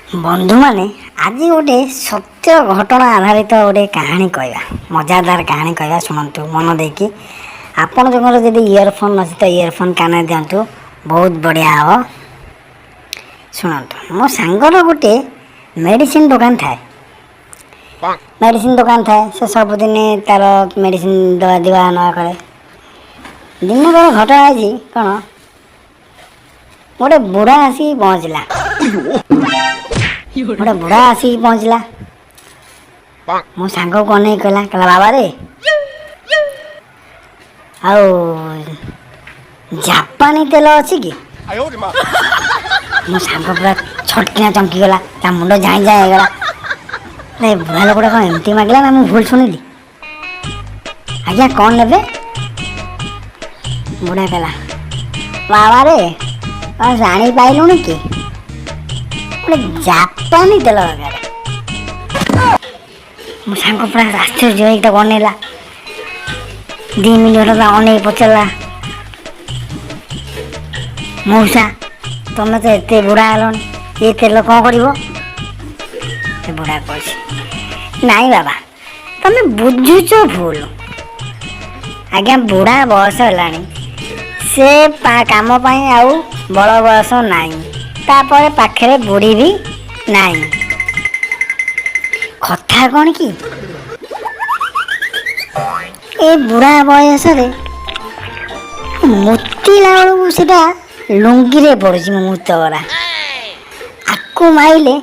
ବନ୍ଧୁମାନେ, ଆଜି ଗୋଟେ ସତ୍ୟ ଘଟଣା ଆଧାରିତ ଗୋଟେ କାହାଣୀ କହିବା, ମଜାଦାର କାହାଣୀ କହିବା। ଶୁଣନ୍ତୁ ମନ ଦେଇକି। ଆପଣଙ୍କର ଯଦି ଇୟରଫୋନ୍ ଅଛି ତ ଇୟରଫୋନ୍ କାନରେ ଦିଅନ୍ତୁ, ବହୁତ ବଢ଼ିଆ ହେବ। ଶୁଣନ୍ତୁ, ମୋ ସାଙ୍ଗର ଗୋଟେ ମେଡ଼ିସିନ ଦୋକାନ ଥାଏ। ମେଡ଼ିସିନ ଦୋକାନ ଥାଏ। ସେ ସବୁଦିନ ତାର ମେଡ଼ିସିନ ଦେବା ଦେବା ନେବା କରେ। ଦିନକର ଘଟଣା ହେଇଛି କ'ଣ, ଗୋଟେ ବୁଢ଼ା ଆସିକି ପହଞ୍ଚିଲା। ଗୋଟେ ବୁଢ଼ା ଆସିକି ପହଞ୍ଚିଲା। ମୋ ସାଙ୍ଗକୁ ଅନେଇ କହିଲା, କହିଲା, "ବାବାରେ, ଆଉ ଜାପାନୀ ତେଲ ଅଛି କି?" 哎呦我的妈！ ମୋ ସାଙ୍ଗ ପୁରା ଛଟକିନା ଚମକିଗଲା। ତା ମୁଣ୍ଡ ଝାଇଁ ଝାଇଁ ହେଇଗଲା। ଏ ବୁଢ଼ା ଲୋକଟା କ'ଣ ଏମିତି ମାଗିଲା ନା ମୁଁ ଭୁଲ ଶୁଣିଲି? "ଆଜ୍ଞା, କ'ଣ ନେବେ?" ବୁଢ଼ା କହିଲା, "ବାବାରେ, କ'ଣ ଜାଣିପାରିଲୁଣି କି? ଗୋଟେ ଜାପାନୀ ତେଲ ଦରକାର।" ମୋ ସାଙ୍ଗ ପୁରା ଆଶ୍ଚର୍ଯ୍ୟ ହେଇକି ତାକୁ ଅନେଇଲା। 2 ମିନିଟ୍ ହେଲା ଅନେଇକି ପଚାରିଲା, "ମଉସା, ତମେ ତ ଏତେ ବୁଢ଼ା ହେଲଣି, ଏ ତେଲ କ'ଣ କରିବ?" ସେ ବୁଢ଼ା କହୁଛି, "ନାଇଁ ବାବା, ତମେ ବୁଝୁଛ ଭୁଲ। ଆଜ୍ଞା, ବୁଢ଼ା ବୟସ ହେଲାଣି, ସେ କାମ ପାଇଁ ଆଉ ବଳ ବୟସ ନାହିଁ, ତାପରେ ପାଖରେ ବୁଢ଼ୀ ବି ନାହିଁ। କଥା କ'ଣ କି, ଏ ବୁଢ଼ା ବୟସରେ ମୁତିଲା ବେଳକୁ ସେଟା ଲୁଙ୍ଗିରେ ପଡ଼ୁଛି ମୋ ମୁତ ଗରା। ଆକୁ ମାଇଲେ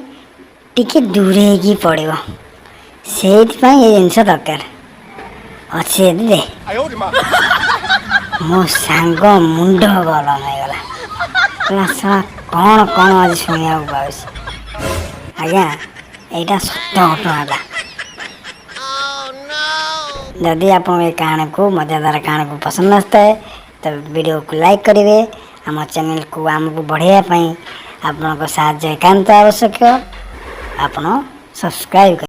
ଟିକେ ଦୂରେଇକି ପଡ଼ିବ, ସେଇଥିପାଇଁ ଏ ଜିନିଷ ଦରକାର। ଅଛି ଯଦି ଦେ।" 哎呦我的妈！ ମୋ ସାଙ୍ଗ ମୁଣ୍ଡ ଗରମ ହେଇଗଲା। କହିଲା, "ଶଳା, କ'ଣ କ'ଣ ଆଜି ଶୁଣିବାକୁ ପାଉଛି?" ଆଜ୍ଞା, ଏଇଟା ସତ ଘଟଣାଟା। ଯଦି ଆପଣଙ୍କ ଏ କାହାଣୀକୁ, ମଜାଦାର କାହାଣୀକୁ ପସନ୍ଦ ଆସିଥାଏ, ତେବେ ଭିଡ଼ିଓକୁ ଲାଇକ୍ କରିବେ। ଆମ ଚ୍ୟାନେଲକୁ ଆମକୁ ବଢ଼ାଇବା ପାଇଁ ଆପଣଙ୍କ ସାହାଯ୍ୟ ଏକାନ୍ତ ଆବଶ୍ୟକ। ଆପଣ ସବସ୍କ୍ରାଇବ୍ କରିବେ।